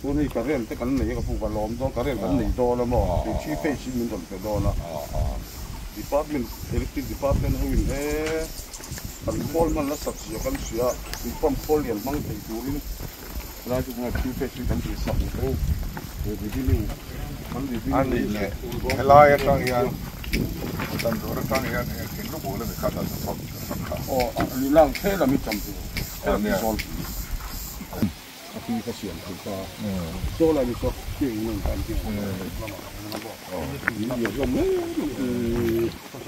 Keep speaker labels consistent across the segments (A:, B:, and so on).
A: Tun hei current te kan nei a ka pu ka lawm dawn current kan nei dawn a maw tui three phase in min rawn pe dawn a department electric department ho in he kan khawl hman la sak zia kan hria tui pump khawl lian hmang thei turin helai chu tunah three phase in kan tih sak ang teu revealing kan revealing
B: A nih leh helai atang hian dan tur atang hian eng thing lu bul a mi kha dan sak sak kha.
A: Aw a ni lang thei lam hi cham tur helam hi zawl A tui ka siam thei ta. Chaw lai ni chu khi eng in kan hian lamah kan awm a bawk. Min lian hlawm mai mai. Ka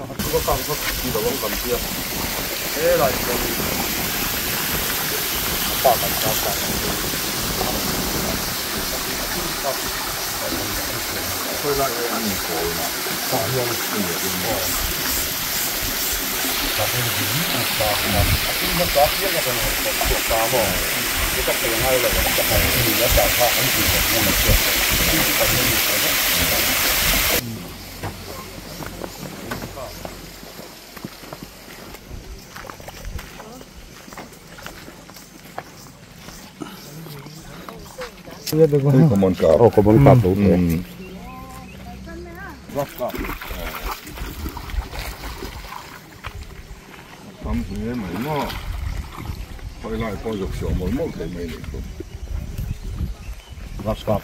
A: kang kha ti lo ang kan tia. Helai chuan a pa kan ta ta kan tia.
B: Khawi lai nge an inkawl na?
A: Tah hian aw. Tah hian a tui hmasa piang a kan rawn chhuak chhuak ta maw? Chu ka thei ngai lo a ka hau a ni a tah kha an tih loh hian a chhuak lo tui chu kan en ta vek ta.
B: Hei common cup.
A: Aw common cup lo te. Rough cup.
B: Tam hle mai maw. Khawi lai pawh zawk siam mawlh mawlh thei mai nih chu.
A: Grass cup.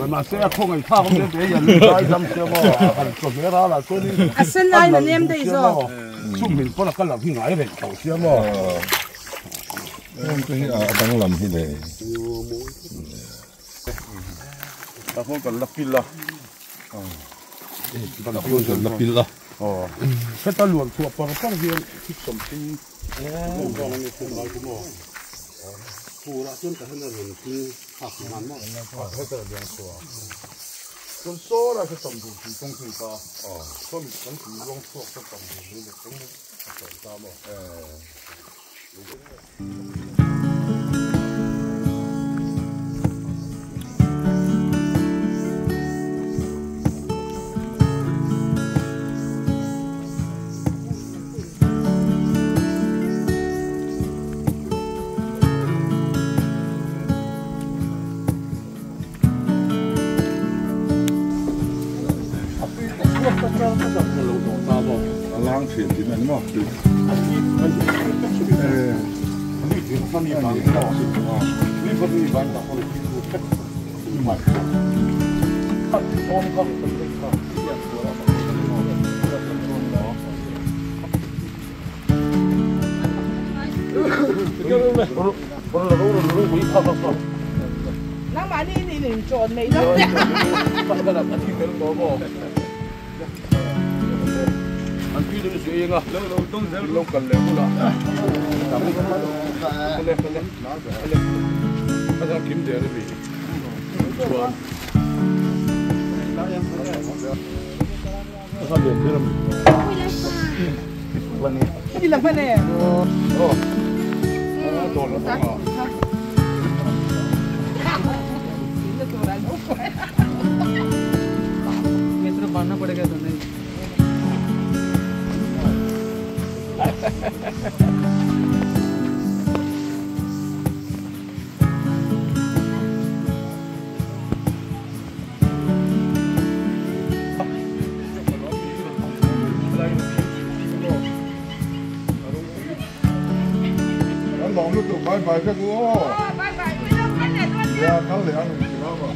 A: Mahse a khawngaih thlak awm te hian zai dam sia maw a han chaw hmel a lah chuanin
C: A sen lai na nem daih zawk.
A: Sum min pawn a kal ang hi ngai reng tho sia maw.
B: Heng te hi a danglam hi le.
A: Ta khawn kan la pil a.
B: Ta khawn kan la pil a.
A: Aw. Heta luan chhuah par par hian thik sawmthum zawng zawng an ni thung lai chu maw. Furah chuan ka hen a rawn pil phak hman maw. Heta luan chhuah. Chuan saw lai kha tam tur tui kawng thei ta. Chuan kan tui luang chhuak kha tam tur ni leh eng a sawi ta maw.
B: A lang thin thin a ni maw?
C: Nangmah nih in in chawn mai lo.
B: Kan lawm lutuk bye bye vek u aw.
C: Bye bye.
B: Nia kal leh ang in hria maw.